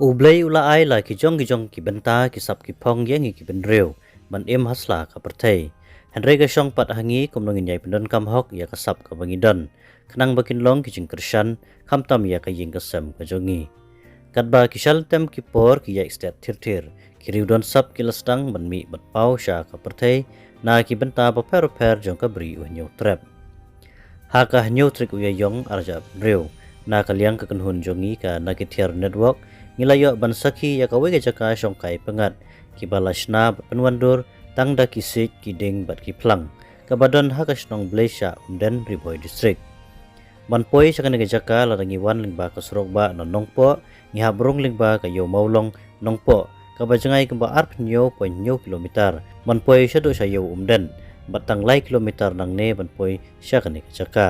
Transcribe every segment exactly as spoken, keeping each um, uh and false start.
U Blei u la ai la ki jong ki jong ki bynta ki sap ki phong ïa ngi ki bynriew ban im ha sla ka pyrthei. Hynrei ka shong pat ha ngi kumno ngin ïai pyndonkam hok ïa ka sap kaba ngi don, khnang ba kin long ki jingkyrshan khamtam ïa ka ïing ka sem ka jong ngi. Katba ki shaltem ki por ki ïaid stet thir thir, ki riewdon sap ki la sdang ban mih bad paw sha ka pyrthei na ki bynta bapher bapher jong ka Bri u Hynñiewtrep. Ha ka Hynñiewtrep u Ïaïong arhajar arphew hynriew, na ka liang ka kynhun jong ngi ka Nakithiar Network, ngi la ïoh ban sakhi ïa kawei ka jaka shongkai pyngngad kiba la shna bad pynwandur tang da ki siej, ki dieng bad ki phlang, kaba don ha ka shnong Bleishah, Umden, Ri Bhoi District. Ban poi sha kane ka jaka, lada ngi wan lyngba ka surok bah na Nongpoh, ngi hap rung lyngba ka Ïew Mawlong, Nongpoh, kaba jngai kumba arphew hynñiew point hynñiew kilometer ban poi shaduh sha Ïew Umden, bad tang lai kilometer nangne ban poi sha kane ka jaka.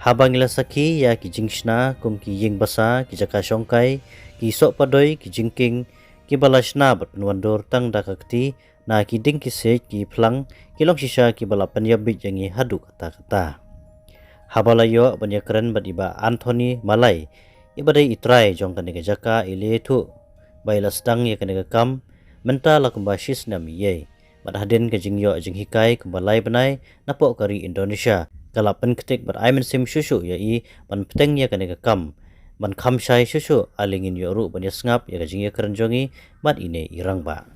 Haba ngi la sakhi ïa ki jingshna kum ki ïing basa, ki jaka shongkai, ki soh padoi, ki jingkieng, kiba la shna bad pynwandur tang da ka kti na ki dieng, ki siej, ki phlang, ki long shisha kiba la pynïap bieit ïa ngi haduh katta katta. Haba la ïoh ban ïakren bad i Bah Anthony Malai, iba dei i trai jong kane ka jaka, i la ïathuh ba i la sdang ïa kane ka kam mynta la kumba shi snem eiei. Bad hadien ka jingïoh jinghikai kumba lai bnai napoh ka ri Indonesia, ka la pynktik bad ai mynsiem shuh shuh ïa i ban bteng ïa kane ka kam. Ban kham shai shuh shuh, ale ngin ïoh ruh ban ïasngap ïa ka jingïakren jong i bad ine i rangbah.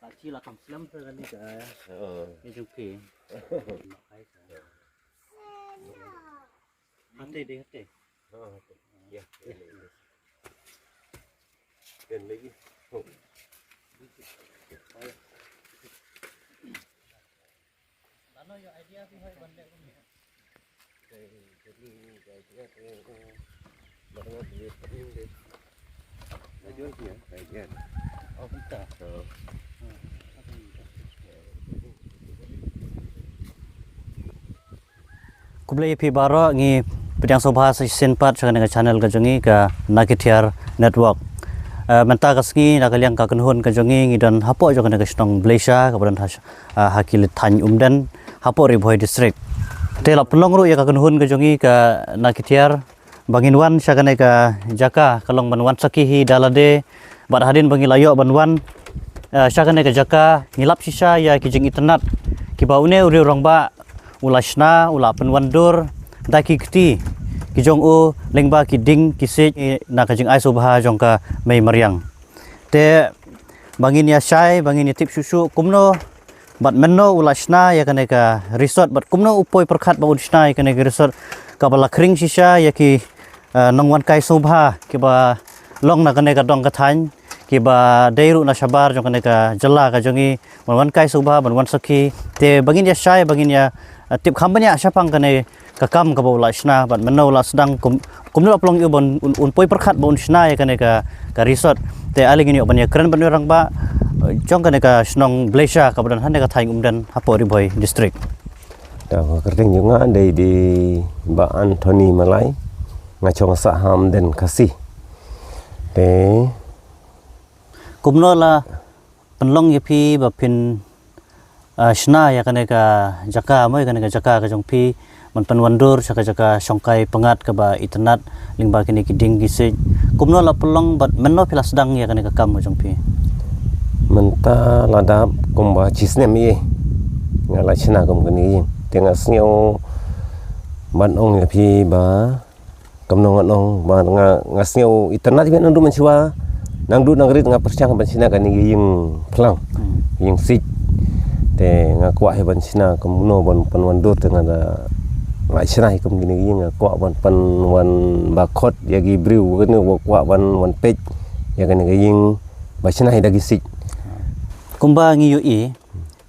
Ka chi la kam slem te kane ka. Heeh. Ka jong phi. Hate dei, hate. Heeh, hate. Ïa, ïa, ïa. Ken lagi. Oh. Khublei ïa phi baroh, ngi pdiang sngewbha sa shisien pat sha kane ka channel ka jong ngi ka Nakithiar Network. Eh, mynta ka sngi na ka liang ka kynhun ka jong ngi ngi don hapoh jong kane ka shnong Bleishah kaba don ha, eh, ha ki thaiñ Umden, hapoh Ri Bhoi District. Te la pynlong ruh ïa ka kynhun ka jong ngi ka Nakithiar ba ngin wan sha kane ka jaka, ka long ban wan sakhi hi da lade, bad hadien ba ngi la ïoh ban wan, eh, sha kane ka jaka, ngi lap shisha ïa ki jingitynnad kiba une u riew rangbah u la shna, u la pynwandur da ki kti ki jong u lyngba ki dieng ki siej, eh, na ka jingai sngewbha jong ka mei mariang. Te ba ngin ïa shai, ba ngin ïa tip shuh shuh kumno bad mynno u la shna ïa kane ka resort, bad kumno u poi pyrkhat ba un shna ïa kane ka resort kaba la khring shisha ïa ki, eh, nongwan kai sngewbha kiba long na kane ka dong ka thaiñ, kiba dei ruh na shabar jong kane ka jylla ka jong ngi, ban wan kai sngewbha, ban wan sakhi. Te ba ngin ïa shai, ba ngin ïa, eh, tip kham bniah shaphang kane ka kam kaba u la shna, bad mynno u la sdang kum, kumno la pynlong ïa u ban un, un poi pyrkhat ba un shna ïa kane ka, ka resort. Te ale ngin ïoh ban ïakren bad une u rangbah, eh, jong kane ka shnong Bleishah kaba don hane ka thaiñ Umden hapoh Ri Bhoi District. Te ka kyrteng jong nga dei, dei Bah Anthony Malai, nga shong sah ha Umden Khasi. Te kumno la pynlong ïa phi ba phin, ah, shna ïa kane ka jaka, mo ïa kane ka jaka ka jong phi, ban pynwandur sha ka jaka shongkai pyngngad kaba itynnad lyngba kine ki dieng ki siej. Kumno la pynlong bad mynno phi la sdang ïa kane ka kam ka jong phi? Mynta la dap kumba shi snem ïa nga la shna kum kane. Te nga sngew ban ong ïa phi ba kumno ngan ong, ba nga, nga sngew itynnad ïa phi naduh mynshuwa, naduh nangrit nga pyrshang ban shna kane ka ïing phlang, hmm, ïing siej. Te nga kwah hi ban shna kumno ban pynwandur, te nga da Nga shna hi kum kine ki ïing, nga kwah ban pynwan ba khot ïa ki briew kane, ba kwah ban wan peit ïa kane ka ïing ba shna hi da ki siej. Kumba ngi ïohi,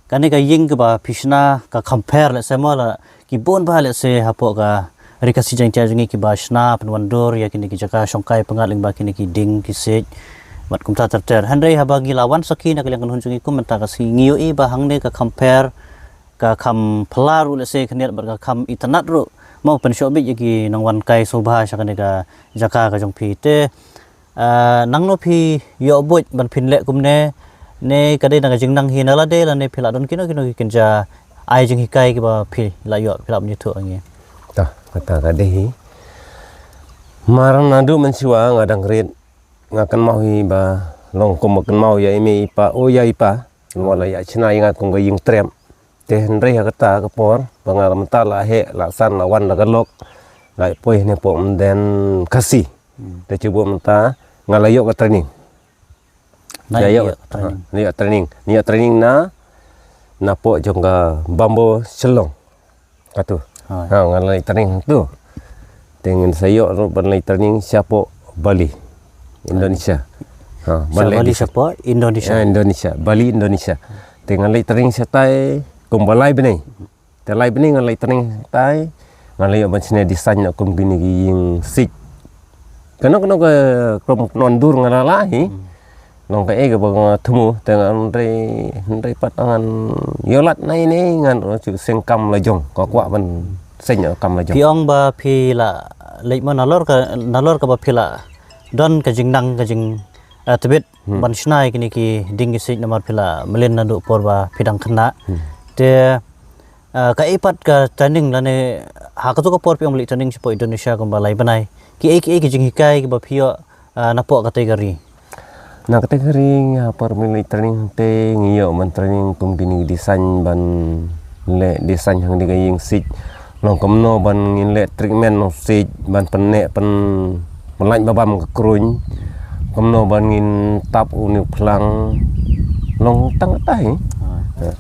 kane ka ïing kaba phi shna ka compare, let's say, mo la ki bun ba, let's say, hapoh ka Ri Khasi Jaiñtia jong ngi kiba shna pynwandur ïa kine ki jaka shongkai pyngngad lyngba kine ki dieng ki siej bad kumta ter ter. Hynrei haba ngi la wan sakhi na ka liang ka kynhun jong ngi kum mynta ka sngi, ngi ïohi ba hangne ka compare, ka kham phylla ruh, let's say, khyndiat bad ka kham itynnad ruh. Mo, pynshoh beit ïa ki nongwan kai sngewbha sha kane ka jaka ka jong phi. Te, ah, nangno phi ïoh buit ban phin leh kumne, ne ka dei na ka jingnang hi na lade, lane phi la don kino kino ki kynja ai jinghikai kiba phi la ïoh, phi la pynithuh ïa ngi? Ta, kata ka dei hi. Mar naduh mynshuwa nga dang rit, nga kynmaw hi ba long kum ba kynmaw ïa i mei i pa, o ïa i pa. Nga la ïa shna ïa nga kum ka ïing trep. Te hynrei ha kata ka por ba nga la mynta la heh la san la wan la ka lok, la poi ne pok mden Khasi. Hmm. Te cuba mynta nga la ïoh ka training. Na ïoh, ïoh training. Ha, ïoh training. Ïoh training na, na pok jong ka Bamboo Shillong. Katu. Ha. Ha, nga la ïoh training tu. Te ngin sa ïoh ruh ban leit training sha pok Bali, Indonesia. Ha, sha Bali, sha pok Indonesia. Ya, Indonesia, Bali, Indonesia. Te nga leit training shatai kum ba lai bnai. Te lai bnai nga leit training shatai, nga la ïoh ban shna design noh kum kine ki ïing siej. Kano kano ka khlem pynwandur nga la lah hi. Hmm. Long kaei kaba nga thmu, te nga hynrei, hynrei pat ngan ïoh lad nai ne ngan ong shu seng kam la jong, ka kwah ban seng kam la jong. Phi ong ba phi la leit mo nalor ka, nalor kaba phi la don ka jingnang ka jing, eh, tbit, hmm, ban shna ïa kine ki dieng ki siej namar phi la mlien naduh por ba phi dang khynnah. Hmm. Te, eh, kaei pat ka training lane ha kato ka por phi ong leit training sha pok Indonesia kumba lai bnai? Kiei kiei ki jinghikai kiba phi ïoh, ah, na pok katei ka ri? Na katei ka ri, ha por ba ngi leit training te ngi ïoh ban training kum kine ki design ban leh design hangne ka ïing siej. Long kumno ban ngin leh treatment noh siej ban pynneh pyn, pynlait ba bam ka kruiñ. Kumno ban ngin tap une u phlang. Long tang katai. Ha. Ya.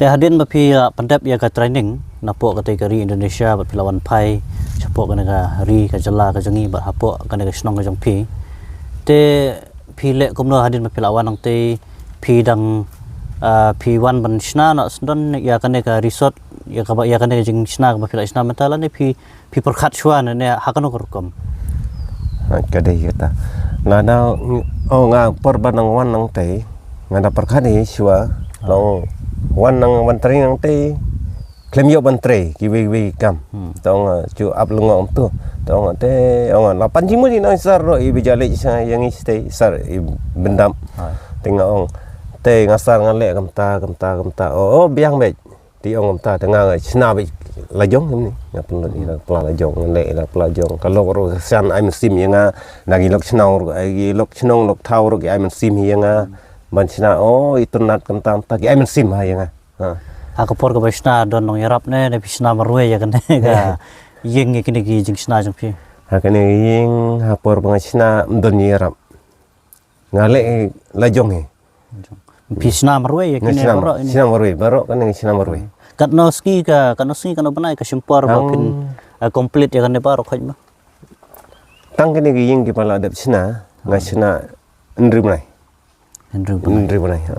Te hadien ba phi la pyndep ïa ka training na pok katei ka ri Indonesia bad phi la wan phai sha pok kane ka ri ka jylla ka jong ngi bad ha pok kane ka shnong ka jong phi. Te phi leh kumno hadien ba phi la wan nangtei, phi dang, ah, phi wan ban shna noh sdang ïa kane ka resort, ïa kaba, ïa kane ka jingshna kaba phi la shna mynta lane phi, phi pyrkhat shuwa ne, ne ha kano ka rukom? Ha, ka dei kata. Lada, oh, nga por ba nang wan nangtei, nga da pyrkhat hi shuwa, ah, long wan nang wan training nangtei, khlem ïoh ban trei kiwei kiwei kam. Hmm. Te ong, ah, ju ap lyngngoh kumtu. Te ong, te ong, la pan jingmut ïa nang sar ruh i ba ïaleit sha ïa ngi shatei sar i byndap. Ah. Te nga ong, te nga sar nga leh kumta, kumta, kumta. Oh, oh, biang beit. Te ong kumta, te nga shna beit la jong kumne. Nga pynlut ïa la pla la jong, nga leh ïa la pla la jong. Ka lok ruh ka san ai mynsiem ïa nga, da ki lok shnong ruh, ai ki lok shnong lok thaw ruh ki ai mynsiem ïa nga. Ban shna, oh, itynnad kumta, kumta ki ai mynsiem ha ïa nga. Ha. Ha ka por kaba shna don nongïarap ne, ne phi shna marwei ïa kane ka ïing ïa kine ki jingshna jong phi? Ha kane ka ïing ha por ba nga shna ym don ïarap. Nga leh la jong hi. Phi shna marwei ïa kine baroh? Shna marwei, baroh kane nga shna marwei. Katno sngi ka, katno sngi katno bnai ka shim por ba phin, eh, complete ïa kane baroh khoit ma? Tang kine ki ïing kiba la dep shna, nga shna hynriew bnai. Hynriew bnai. Hynriew bnai, ha.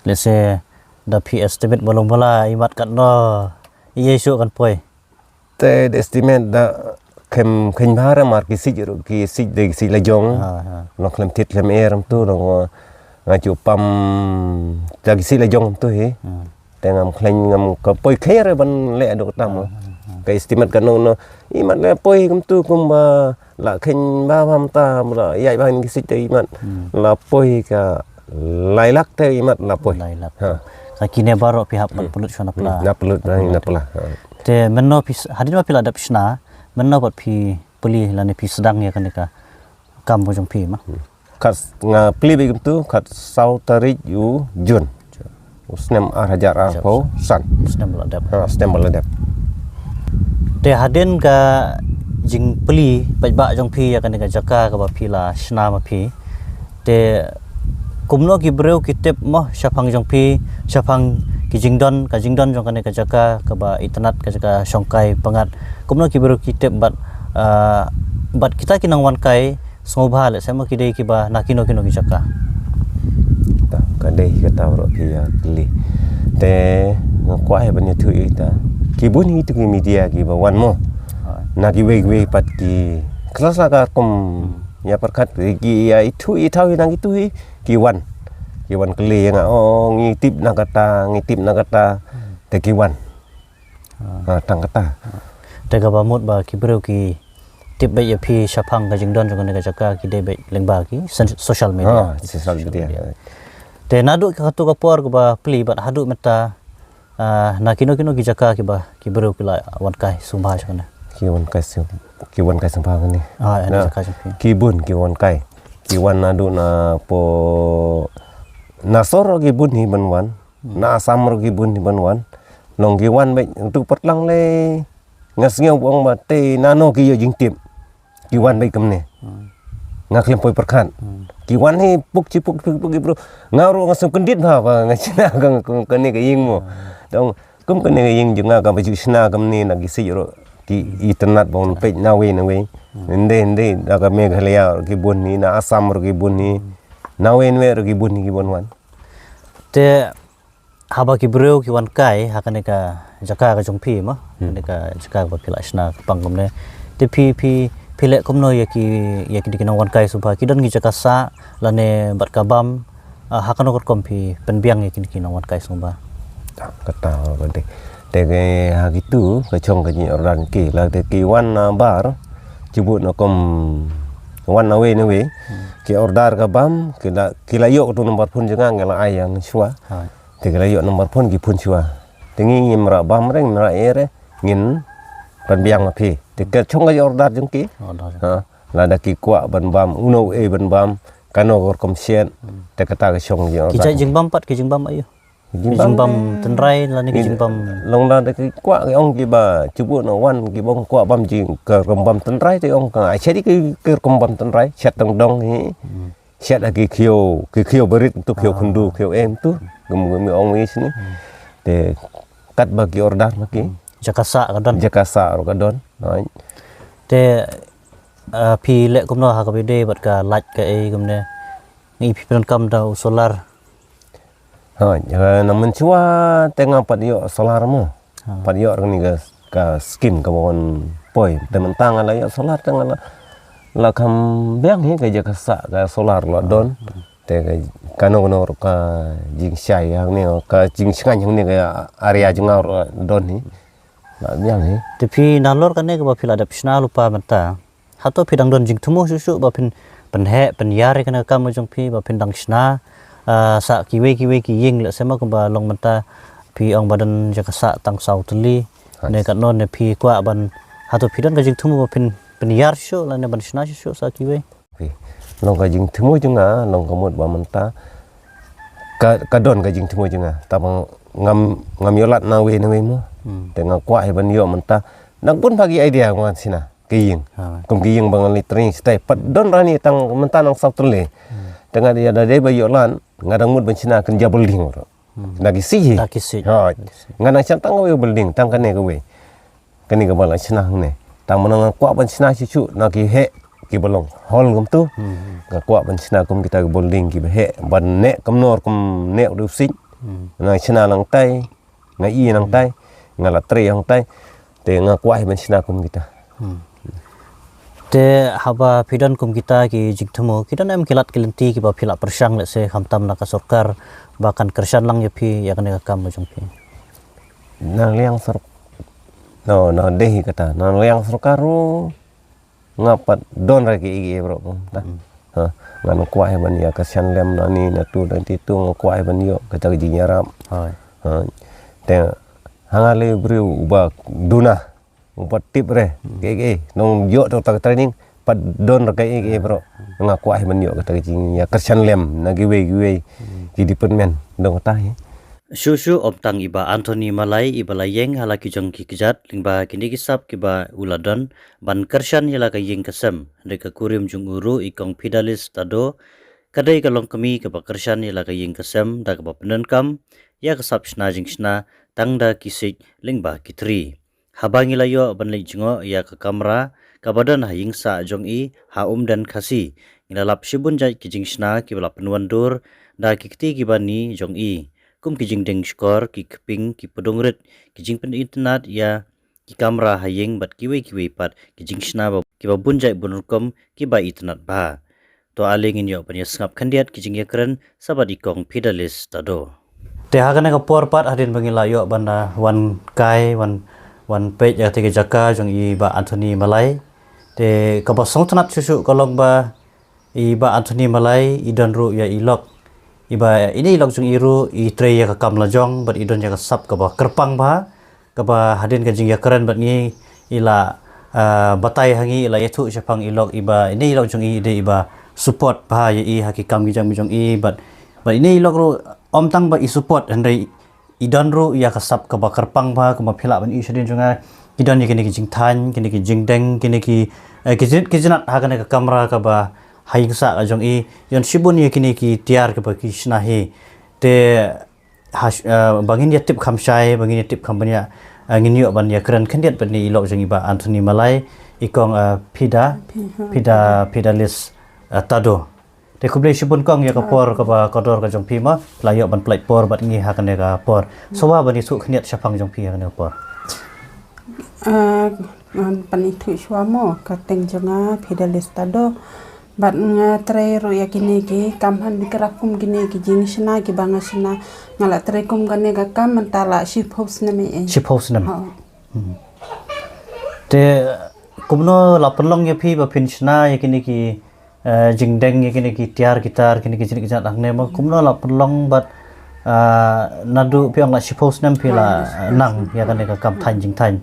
Let's say, da phi estimate ba long ba la imat katno, ïa shuh kan poi? Te da estimate da khlem kheiñ bha re mar ki siej ruh, ki siej de ki siej la jong. Ha, ha. Long khlem thied khlem er kumtu, long nga ju pam da ki siej la jong kumtu hi. Hmm. Te ngam khlem, ngam ka poi khlem re ban leh dok tam. Ah, ah, ah. Ka estimate ka nong no. Imat leh poi kumtu kumba la khlem ba bam ta, la ïai ba ngi sit te imat. Hmm. La poi ka lai lak te imat la poi. Lai lak. Ha. Ka kine baroh pihak, hmm, pynlut shuwa na pla. Hmm, na pynlut, na, na pla. Ha. Te mynno phi s-, hadien ba phi la dep shna, mynno pat phi plie lane phi sdang ïa kane ka kam ka jong phi ma? Hmm. Kat nga plie beit kumtu, kat saw tarik u Jun. U snem ar hajar arphew san. Snem ba la dep. Ha, snem ba la dep. Te hadien ka jingplie paidbah jong phi ïa kane ka jaka kaba phi la shna ma phi. Te kumno ki briew ki tip mo shaphang jong phi, shaphang ki jingdon, ka jingdon jong kane ka jaka kaba itynnad, ka jaka shongkai pyngngad. Kumno ki briew ki tip bad, ah, bad kita ki nongwan kai sngewbha lehse ma ki dei kiba na kino kino ki jaka. Ta, ka dei kata baroh phi ïa kylli. Te nga kwah ban ïathuh ïa kita. Ki bun hi tu ki media kiba wan mo. Na kiwei kiwei pat ki klas la ka kum ïa pyrkhat ki ïa ithuh ithaw hi na kitu hi ki wan. Ki wan kylli ïa nga, oh, ngi tip na kata, ngi tip na kata. Te ki wan. Ha, tang kata. Te kaba mut ba ki briew ki tip beit ïa phi shaphang ka jingdon jong kane ka jaka ki dei beit lyngba ki sen- social media. Ha, social media. Te naduh ka katu ka por kaba plie bad haduh mynta, ah, na kino kino ki jaka kiba ki briew ki la wan kai sngewbha jong kane. Ki wan kai sngewbha, ki wan kai sngewbha kane. Ah, na jaka jong phi. Ki bun ki wan kai. Ki wan naduh na po na sor ki bun hi ban wan. Na Assam ruh ki bun hi ban wan. Long ki wan beit tu patlang le. Nga sngew bong ba te nano ki ïa jingtip. Ki wan beit kumne. Nga khlem poi pyrkhat. Ki wan hi puk chi puk puk puk ki bro. Nga ruh nga sngew kyndit bha ba nga shna ka kane ka ïing mo. Dong kum kane ka ïing jong nga kaba ju shna kumne na ki sih ruh ki itynnad bong peit na wei na wei. Inde inde na ka Meghalaya ruh ki bun hi, na Assam ruh ki bun hi. Na wei na wei ruh ki bun hi ki bun wan. Te haba ki briew ki wan kai ha kane ka jaka ka jong phi ma, kane ka jaka ba phi la shna ka pang kumne. Te phi phi phi leh kumno ïa ki ïa ki dei ki nongwan kai sngewbha, ki don ki jaka sah lane bad ka bam, ah, ha kano ka rukom phi pynbiang ïa ki dei ki nongwan kai sngewbha. Kata ka dei. Te ke ha kitu ka chong ka jingorder ki la te ki wan na bar. Chibut na kom wan na wei na wei. Ki order ka bam ki la ki la ïoh tu number phone jong nga ngi la ai ïa nga shuwa. Te ki la ïoh number phone ki phone shuwa. Te ngi ngim ra bam re ngim ra ei re ngin pynbiang ma phi. Te ka chong ka order jong ki. Lada ki kwah ban bam uno e ban bam kano ka rukom shet. Te kata ka chong ka order. Ki jait jingbam pat ki jingbam aïu? Ki jingbam tynrai lane ki jingbam. Long da ki kwah ki ong kiba chibut na wan ki bong kwah bam jing ka rukom bam tynrai te ong ka ai shet ki rukom bam tynrai shet tang dong hi. Shet ha ki khiew, ki khiew barit tu, khiew khyndu, khiew em tu. Gum gum ong wi sini. Te kat ba ki order ma ki. Jaka sah ka don. Jaka sah ka don. Te, ah, phi leh kumno ha ka bide bad ka light ka ei kumne. Ngi phi pyndonkam da u solar. Ha, na mynshuwa te nga pat ïoh solar mo. Pat ïoh rni ka ka skim ka bon poi te mynta nga la ïoh solar te nga la la kham biang hi ka jaka sah ka solar la don. Te ka kano kano ka jingshai hangne ka jingshngain hangne ka area jong nga don hi. La biang hi. Te phi nalor kane kaba phi la dep shna lypa mynta. Hato phi dang don jingthmu shuh shuh ba phin pynheh pynïar ïa kane ka kam jong phi ba phin dang shna, ah, sa kiwei kiwei ki ïing lehse ma kumba long mynta phi ong ba don jaka sah tang saw tylli. Ne katno ne phi kwah ban hato phi don ka jingthmu ba phin pynïar shuh lane ban shna shuh shuh sa kiwei. Long ka jingthmu jong nga long ka mut ba mynta ka ka don ka jingthmu jong nga tang ngam ngam ïoh lad na wei na wei mo. Te nga kwah hi ban ïoh mynta nang bun bha ki idea nga shna. Ki ïing. Kum ki ïing ba ngan leit training stai pat don rani tang mynta nang saw tylli. Te nga ïa da dei ba ïoh lad nga dang mut ban shna kynja building ruh. Na ki sih hi. Nga nang shna tang kawei building tang kane kawei. Kane kaba la shna hangne tang mynta nga kwah ban shna shuh shuh na ki heh kiba long hall kumtu. Nga kwah ban shna kum kita ki building kiba heh ban neh kumno kum neh u dei u sih. Nang shna nangtai. Nga i nangtai nga la trei nangtai. Te nga kwah hi ban shna kum kita. Te haba phi don kum kita ki jingthmu ki don em ki lad ki lynti kiba phi la pyrshang lehse khamtam na ka sorkar ba kan kyrshan lang ïa phi ïa kane ka kam jong phi. Na liang sor no na dei hi kata na liang sorkar ruh nga pat don ra ki ïa bro ta. Ha, nga nang kwah ban ïa ka shan lem na ni na tu na ti tu nga kwah ban ïoh kata ka jingïarap. Ha, te hanga le briew uba duna uba tip re ke ke nong ïoh tu ta ka training pat don ra ke ke bro. Nga kwah ban ïoh kata ka jingïa ka shan lem na ki wei ki wei ki department dong ta hi. Shu shu om tang iba Anthony Malai iba la ïeng hala ki jong ki kjat lyngba kine ki sap kiba u la don ban kyrshan ïa la ka ïing ka sem. Hynrei ka kurim jong u ruh i kong Fidelis Tado ka dei ka longkmie kaba kyrshan ïa la ka ïing ka sem da kaba pyndonkam ïa ka sap shna jingshna tang da ki siej lyngba ki tri. Haba ngi la ïoh ban leit jngoh ïa ka kamra kaba don ha ïing sah jong i ha Umden Khasi, ngi la lap shibun jait ki jingshna kiba la pynwandur da ki kti ki bani jong i, kum ki jingdeng shkor, ki kping, ki pdung rit, ki jingpynitynnad ïa ki kamra ha ïing bad kiwei kiwei pat ki jingshna ba kiba bun jait bun rukom kiba itynnad bha. To ale ngin ïoh ban ïa sngap khyndiat ki jingïakren sa bad i Kong Fidelis Tado. Te ha kane ka por pat hadien ba ngi la ïoh ban, ah, wan kai, wan, wan peit ïa kata ka jaka jong i Bah Anthony Malai. Te kaba sngewtynnat shuh shuh ka long ba i Bah Anthony Malai i don ruh ïa i lok. Iba ine i lok jong i ruh i trei ïa ka kam la jong bad i don ïa ka sap kaba kyrpang bha, kaba hadien ka jingïakren bad ngi i la, ah, batai ha ngi, i la ïathuh shaphang i lok, iba ine i lok jong i dei iba support bha ïa i ha ki kam ki jam jong i bad, bad ine i lok ruh ym tang ba i support, hynrei i don ruh ïa ka sap kaba kyrpang bha, kaba phi lah ban ïohi shadien jong nga. I don ïa kine ki jingthaiñ, kine ki jingdeng, kine ki, eh, ki jin-, ki jinat ha kane ka kamra kaba ha ïing sah ka jong i. I don shibun ïa kine ki tiar kaba ki shna hi. Te ha sh-, eh, ba ngin ïa tip kham shai, ba ngin ïa tip kham bniah, eh, ngin ïoh ban ïakren khyndiat bad ine i lok jong i Bah Anthony Malai, i Kong, eh, Fida, Fida, Fidelis, eh, Tado. Te khublei shibun Kong ïa ka por kaba kordor ka jong phi, ma la ïoh ban pynlait por bad ngi ha kane ka por. Shuwa ban ïathuh khyndiat shaphang jong phi ha kane ka por. Ah, ngan pynithuh shuwa mo, ka kyrteng jong nga Fidelis Tado. Bad nga trei ruh ïa kine ki kam handicraft, kum kine ki jingshna kiba nga shna, nga la trei kum kane ka kam mynta la shiphew snem ei. Shiphew snem. Ha. Hmm. Te kumno la pynlong ïa phi ba phin shna ïa kine ki, eh, jingdeng, ïa kine ki tiar ki tar, kine ki jingdeng jingdeng hangne, ma kumno la pynlong bad, ah, naduh phi ong la shiphew snem phi la, ah, nang ïa kane ka kam thaiñ jingthaiñ.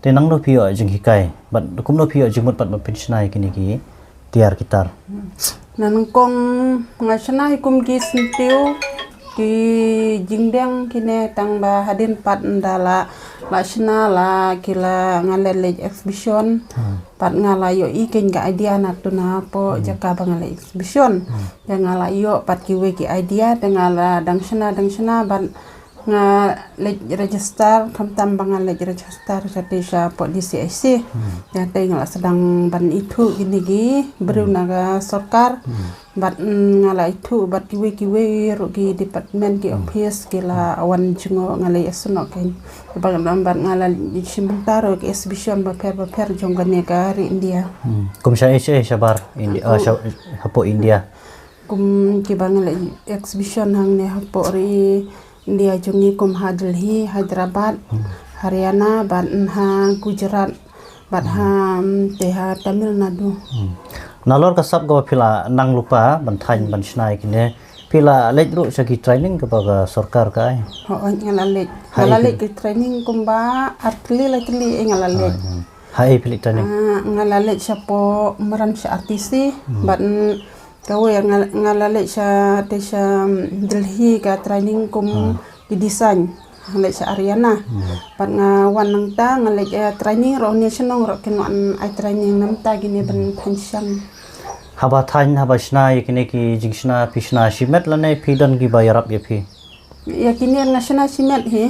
Te nangno phi ïoh jinghikai bad kumno phi ïoh jingmut pat ba phin shna ïa kine ki tiar ki tar? Nangkong nga shna hi kum ki syntiew ki jingdeng kine, tang ba hadien pat ynda la, la shna la ki la, nga la leit exhibition. Hmm. Pat nga la ïohi kein ka idea na tu na hapoh jaka ba nga leit exhibition. Hmm. Te nga la ïoh pat kiwei ki idea, te nga la dang shna, dang shna bad nga leit register, khamtam ba nga leit register sha te sha hapoh D C I C. Hmm. Te nga la sdang ban ithuh kine ki briew na ka sorkar. Hmm. Bad, mm, nga la ithuh bad kiwei kiwei ruh ki department, ki office, ki la wan jngoh, nga la ïasnoh kein. Bad, bad nga la shim bynta ruh ki exhibition bapher bapher jong kane ka ri India. Hmm. Kum sha, eh, sha, eh, shabar India, ah, sha, hapoh India. Kum kiba nga la exhibition hangne hapoh ri India jong ngi, kum ha Delhi, Hyderabad, hmm, Haryana, bad ha Gujarat, bad ha, mm, te ha Tamil Nadu. Hmm. Nalor ka sap kaba phi la nang lypa ban thaiñ ban shna ïa kine, phi la leit ruh sha ki training kaba ka sorkar ka ai? Hooid, nga la leit. Nga la leit ki training kumba ar tylli lai tylli, eh, nga la leit. Hooid, hooid. Ha ei phi leit training? Ah, nga la leit shapoh Umran sha R T C, hmm, bad, mm, kawei nga, nga la leit sha te sha, mm, Delhi ka training kum, hmm, ki design. Nga leit sha Haryana. Hmm. Bad nga wan nangta nga leit, eh, training ruh ne shnong ruh kin wan ai training namta kine ban thaiñ sha. Haba thaiñ, haba shna ïa kine ki jingshna, phi shna shimet lane phi don kiba ïarap ïa phi? Ïa kine nga shna shimet hi.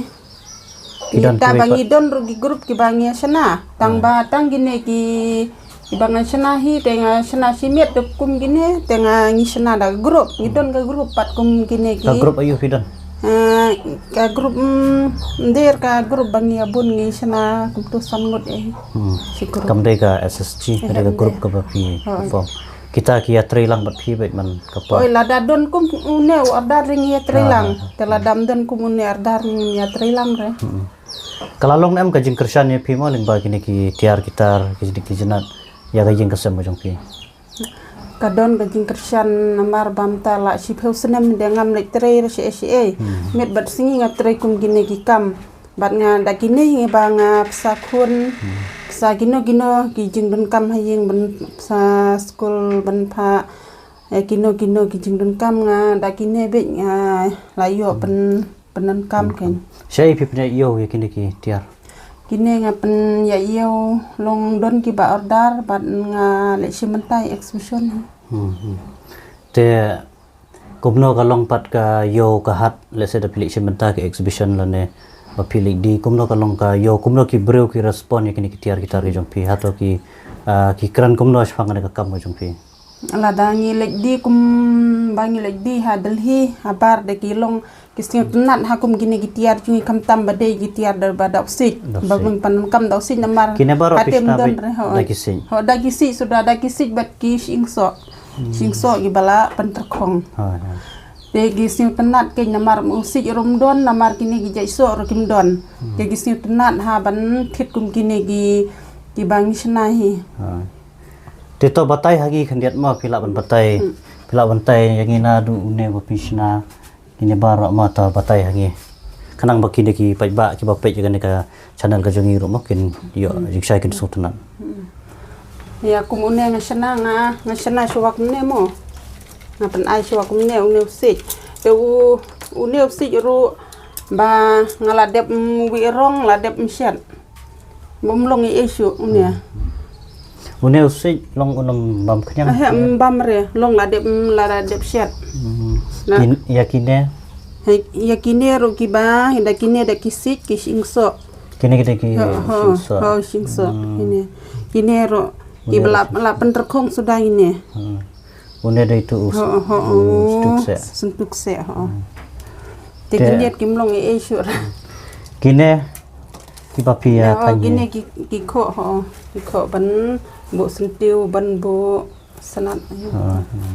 Phi don kiwei pat? Ngi don ruh ki group kiba ngi shna. Tang ba tang kine ki, kiba nga shna hi, te nga shna shimet te kum kine, te nga ngi shna da ka group, ngi don ka group pat kum kine ki. Ka group aïu phi don? Ah, ka group, mm, nder ka group ba ngi ïa bun ngi shna kum tu san ngut eh. Hmm. Shi group. Kam dei ka S S G, eh, ka dei ka group kaba phi form. Kita ki ïatrei lang bad phi bad man ka por. Oi, lada don kum une u order ri ngi ïatrei lang. Ah, ah, ah. Te lada ym don kum une order ri ngi ïatrei lang re. Hmm. Ka la long ne em ka jingkyrshan ïa phi mo lyngba kine ki tiar ki tar, ki jingdeng ki jinat ïa ka ïing ka sem ka jong phi? Ka don ka jingkyrshan namar ba mynta la shiphew snem de ngam leit trei re shi ei shi ei. Hmm. Miet bad sngi nga trei kum kine ki kam. Bad nga da kine hi ba nga pynsa khun, hmm, pynsa kino kino ki jingdonkam ha ïing, ban pynsa skul, ban pha, eh, kino kino ki jingdonkam, nga da kine beit nga la ïoh pyn pyndonkam kein. Shaei phi pynïaid ïew ïa kine ki tiar? Kine nga pynïaid ïew long don kiba order bad nga leit shim bynta ïa exhibition. Hmm, hmm. Te Kumno ka long pat ka ïoh ka hat, let's say da phi leit shim bynta ka exhibition lane ba phi leit die, kumno ka long ka ïoh, kumno ki briew ki respond ïa kine ki tiar ki tar ki jong phi, hato ki, ah, ki kren kumno shaphang kane ka kam ka jong phi? Lada ngi leit die, kum ba ngi leit die ha Delhi, ha bar de ki long ki sngewtynnat ha kum kine ki tiar jong ngi, khamtam ba dei ki tiar da ba da u siej. Da u siej. Ba bun pan kam da u siej namar. Kine baroh hatem phi sna don beit re, ho. Da ki siej. Ho, da ki siej suda, da ki siej bad ki shyieng soh. Hmm. Shyieng soh kiba la pynterkhong. Ho, ho. Te ki sngewtynnat kein namar u siej ruh ym don, namar kine ki jait soh ruh kim don. Hmm. Te ki sngewtynnat ha ban thied kum kine ki, kiba ngi shna hi. Ho. Te to batai ha ngi khyndiat mo, phi lah ban batai. Hmm. Phi lah ban batai ïa ngi naduh une ba phi shna. Kine baroh mo, to batai ha ngi. Khnang ba kine ki paidbah kiba peit ïa kane ka channel ka jong ngi ruh mo kin ïoh jingshai, kin sngewtynnat. Hmm. Ïa kum une nga shna, nga, nga shna shuwa kumne mo. Nga pynai shuwa kumne une u siej. Te u, une u siej ruh ba nga la dep, mm, wieh rong, la dep, mm, shet. Bym long ei ei shuh une. Une u siej long un ym bam khñiang. Ah, ym bam re, long la dep, mm, la dep shet. Hmm. Na. Kin, ïa kine? Hei, ïa kine ruh kiba, da kine da ki siej ki shyieng soh. Kine, kine ki shyieng soh. Ho, ho, shyieng soh. Hmm. Kine. Kine ruh kiba la, la pynterkhong suda kine. Hmm. Une dei tu u, ho, ho, u syntuk seh. Syntuk seh, ho. Hmm. Te kine kim long ei ei shuh. Kine kiba phi ïa, ho, kine ki, ki khoh, ho. Ki khoh ban buh syntiew, ban buh snat. Ha, ha.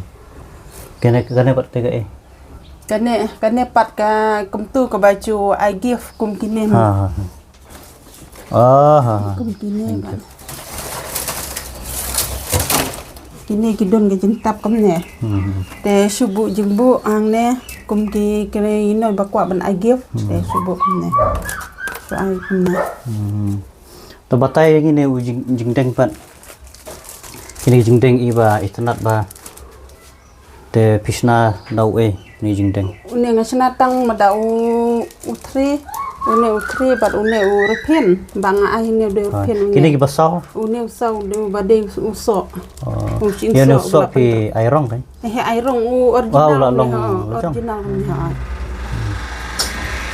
Kane, kane pat te ka ei? Kane, kane pat ka kumtu kaba ju ai gift kum kine. Ha, ha, ha. Ah, ha, ha. Kum kine pat. Kine ki don ka jingtap kumne. Hmm. Te shu buh jingbuh hangne kum ki, kine ino ba kwah ban ai gift. Te shu buh kumne. Shu ai kumne. Hmm. To batai ïa ngi ne u jing, jingdeng pat. Kine jingdeng iba itynnat ba. Te phi shna da u ei, une jingdeng? Une nga shna tang ma da u, u thri, une u thri bad une u rphin, ba nga ai une u dei u rphin une. Kine kiba saw? Une u saw, une ba dei u soh. Oh. U shyieng soh. Ïa une u soh phi ai rong kan? Eh, ai rong u original. Wow, la long u original une, ha.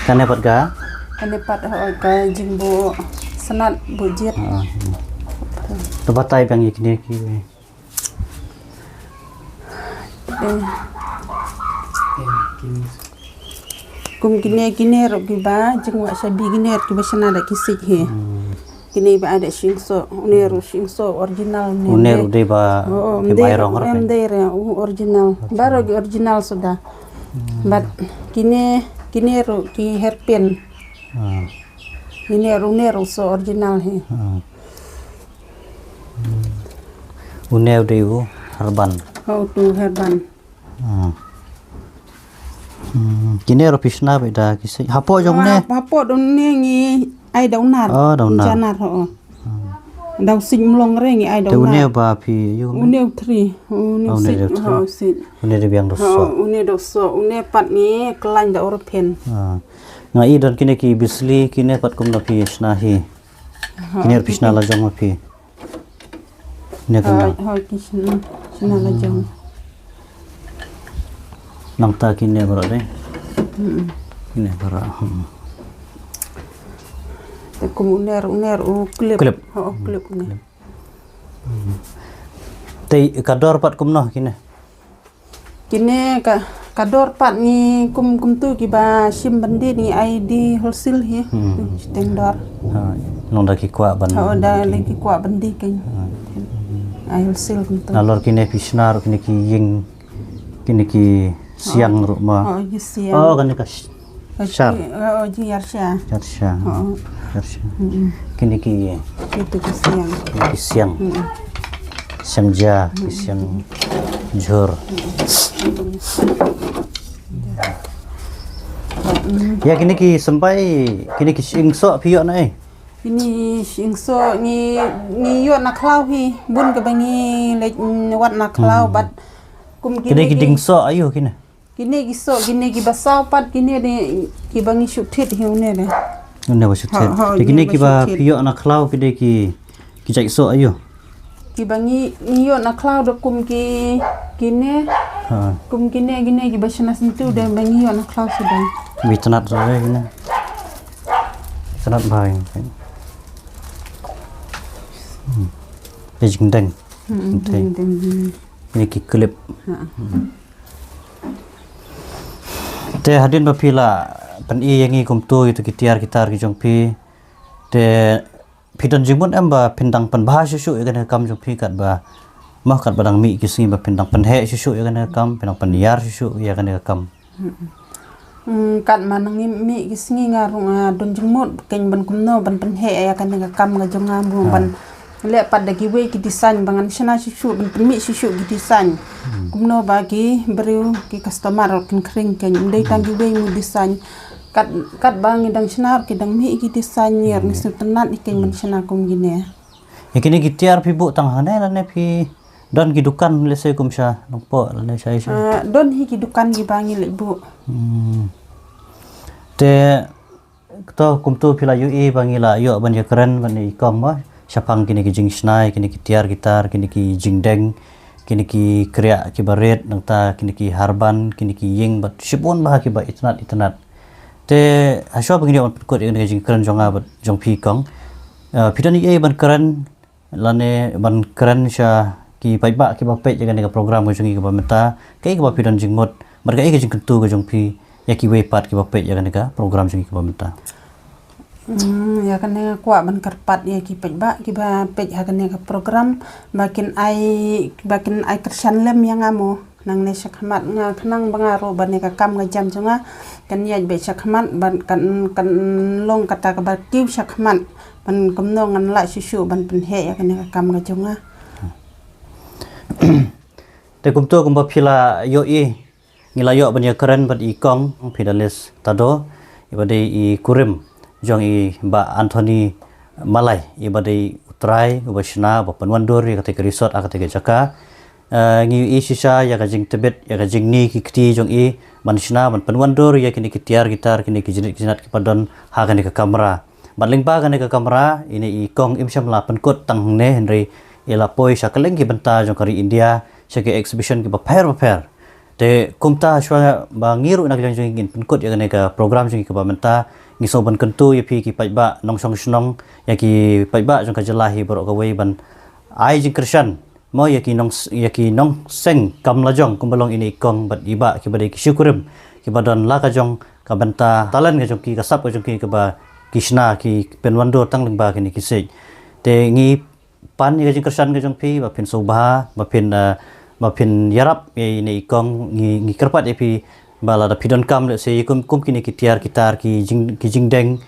Kane pat ka? Kane pat, ha, ka jingbuh snat buh jied. Ah, hmm. To batai biang ïa kine ki. Eh. Kum kine, kine ruh kiba jingwah shabi, kine ruh kiba shna da ki siej hi. Hmm. Kine ba ai da shyieng soh, une ruh shyieng soh original ne. Une ruh dei ba, oh, oh, kiba ai rong ruh em dei re, u original. Baroh ki original suda. Hmm. Bad kine, kine ruh ki hairpin. Ah. Kine ruh, une ruh soh original hi. Ah. Hmm. Une u dei u hairband. Ho, tu hairband. Hmm. Hmm. Kine ruh phi shna beit da ki siej. Hapoh jong ne? Ha, hapoh jong ne ngi ai da u nar. Oh, da u nar. Ngi ja nar, ho. Hmm. Da u siej mlong re ngi ai da u nar. Te une ba phi ïoh ne? Une u thri. Une u siej, une u thri. Ho, siej. Une dei biang da u soh. Ho, une da u soh. Une pat ngi khlaiñ da u rphin. Ah. Nga i don kine ki bisli, kine pat kumno phi shna hi. Ho, kine ruh phi shna la jong ma phi. Ne ka, ho, nang. Ho, ki shna, shna la jong. Nangta kine baroh dei. Hmm. Kine baroh. Hmm. Te kum une, une u clip. Clip. Ho, clip une. Clip. Hmm. Te ka dor pat kumno kine? Kine ka, ka dor pat ngi kum, kumtu kiba shim ban die ngi ai die wholesale hi. Hmm. Shiteng dor. Ha, nong da ki kwah ban. Ha, da die, ki kwah ban die kein. Ha. Ai wholesale kumtu. Nalor kine phi shna ruh kine ki ïing, kine ki siang ruh ma. Ha, ki siang. Oh, kane ka sh-, Shar. Oh, jing ïar sha. Ïar sha. Oh. Ïar sha. Mm-mm. Kine ki. Kine ki siang. Kine ki siang. Mm-mm. Siang ja, ki siang jhur. Mm-mm. Ïa kine ki symbai, kine ki shyieng soh phi ïoh na ei? Kine shyieng soh ngi, ngi ïoh na khlaw hi, bun kaba ngi leit, mm, wad na khlaw, hmm, bad kum kine ki, kine ki dieng soh aiu kine? Kine ki soh, kine kiba saw pat, kine de kiba ngi shu thied hi une de. Une ba shu thied. Ha, ha, te kine kiba phi ïoh na khlaw kine ki, ki jait soh aiu? Kiba ngi, ngi ïoh na khlaw da kum ki, kine, Ha. Kum kine kine kiba shna syntu da ba ngi ïoh na khlaw sdang. Bi tnat sa re kine. Tnat bha ïa. Hmm. Te jingdeng. Hmm, jingdeng. Kine ki clip. Ha. Hmm. Te hadien ba phi la pyni ïa ngi kumto ïa ki tiar ki tar ki jong phi. Te phi don jingmut em ba phin dang pynbha shuh shuh ïa kane ka kam jong phi katba, mo, katba dang mih ki sngi ba phin dang pynheh shuh shuh ïa kane ka kam, phin dang pynïar shuh shuh ïa kane ka kam? Hmm, katba nang mih ki sngi nga ruh nga don jingmut kein ban kumno ban pynheh ïa kane ka kam ka jong nga, mo, ban leh pat da kiwei ki design ba ngan shna shuh shuh, ban pynmih shuh shuh ki design. Kumno ba ki briew, ki customer ruh kin khring kein, ym dei tang kiwei mo design. Kat, katba ngi dang shna ruh ki dang mih ki design, ngi ruh ngi sngewtynnat ïa kein ban shna kum kine. Ïa kine ki tiar phi buh tang hangne lane phi don ki dukan, lehse kum sha Nongpoh lane sha, sha. Ah, don hi ki dukan kiba ngi leit buh. Hmm. Te to kumto phi la ïohi ba ngi la ïoh ban ïakren bad i kong, mo, shaphang kine ki jingshna ïa kine ki tiar ki tar, kine ki jingdeng, kine ki kriah kiba rit, nangta kine ki harband, kine ki ïing bad shibun bha kiba itynnat itynnat. Te hashwa ba ngin ïoh ban pynkut ïa kane ka jingkren jong nga bad jong phi kong, eh, phi don ei ei ban kren lane ban kren sha ki paidbah kiba peit ïa kane ka program ka jong ngi kaba mynta, kaei kaba phi don jingmut bad kaei ka jingkyntu ka jong phi ïa kiwei pat kiba peit ïa kane ka program jong ngi kaba mynta? Hmm, ïa kane nga kwah ban kyrpad ïa ki paidbah kiba peit ha kane ka program ba kin ai, ba kin ai kyrshan lem ïa nga, mo. Nangne shakhmat nga khnang ba nga ruh ba ne ka kam ka jam jong nga kan ïaid beit shakhmat, ban kan, kan long kata kaba kiew shakhmat, ban kumno ngan lah shuh shuh ban pynheh ïa kane ka kam ka jong nga. Te kumto kumba phi la ïohi, ngi la ïoh ban ïakren bad i kong Fidelis Tado, iba dei i kurim jong i Bah Anthony Malai, iba dei u trai uba shna, uba pynwandur ïa kata ka resort ha kata ka jaka. Eh, ngi ïohi shisha ïa ka jingtbit, ïa ka jingni ki kti jong i ban shna, ban pynwandur ïa kine ki tiar ki tar, kine ki jnit ki jnat kiba don ha kane ka kamra. Bad lyngba kane ka kamra, ine i kong im shym la pynkut tang hangne, hynrei i la poi sha kylleng ki bynta jong ka ri India, sha ki exhibition kiba pher ba pher. Te kumta hashwa ba ngi ruh na ka liang jong ngi ngin pynkut ïa kane ka program jong ngi kaba mynta, ngi sngew ban kyntu ïa phi ki paidbah nongshong shnong, ïa ki paidbah jong ka jylla hi baroh kawei ban ai jingkyrshan, mo, ïa ki nong, ïa ki nongseng kam lajong kumba long ine i kong bad i bah kiba dei ki shi kurim kiba don la ka jong ka bynta talent ka jong ki, ka sap ka jong ki kaba ki shna, ki pynwandur tang lyngba kine ki siej. Te ngi pan ïa ka jingkyrshan ka jong phi ba phin sngewbha, ba phin, eh, ba phin ïarap ïa ine i kong. Ngi, ngi kyrpad ïa phi ba lada phi donkam, lehse kum, kum kine ki tiar ki tar, ki jing, ki jingdeng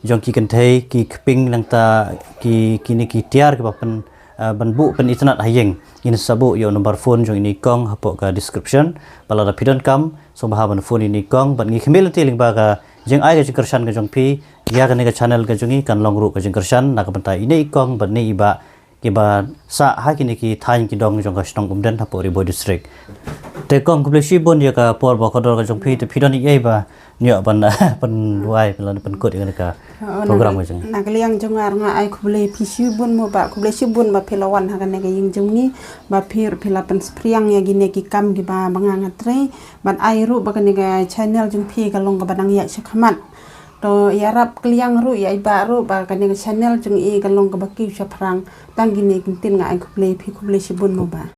jong ki kynthei, ki kping, nangta ki, kine ki tiar kiba pyn, eh, ban buh pynitynnat ha ïing, ngin sa buh ïa u number phone jong ine i kong hapoh ka description. Ba lada phi donkam, sngewbha ban phone ïa ine i kong, bad ngi khmih lynti lyngba ka jingai ka jingkyrshan ka jong phi ïa kane ka channel ka jong ngi, kan long ruh ka jingkyrshan na ka bynta ine i kong bad ine i bah kiba sah ha kine ki thaiñ ki dong jong ka shnong Umden hapoh Ri Bhoi District. Te kong, khublei shibun ïa ka por ba kordor ka jong phi, te phi don ei ei ba ngi ïoh ban pynduwai, pynduwai, pynkut ïa kane ka program ka jong ngi. Na ka liang jong nga ruh nga ai khublei phi shibun mo bah, khublei shibun ba phi la wan ha kane ka ïing jong ngi, ba phi ruh phi la pynspring ïa kine ki kam kiba, ba nga nga trei, ban ai ruh ba kane ka channel jong phi ka long kaba dang ïaid shakhmat. To ïarap kylliang ruh ïa i bah ruh ba kane ka channel jong i ka long kaba kiew shaphrang. Tang kine ki ktien nga ai khublei phi, khublei shibun mo bah.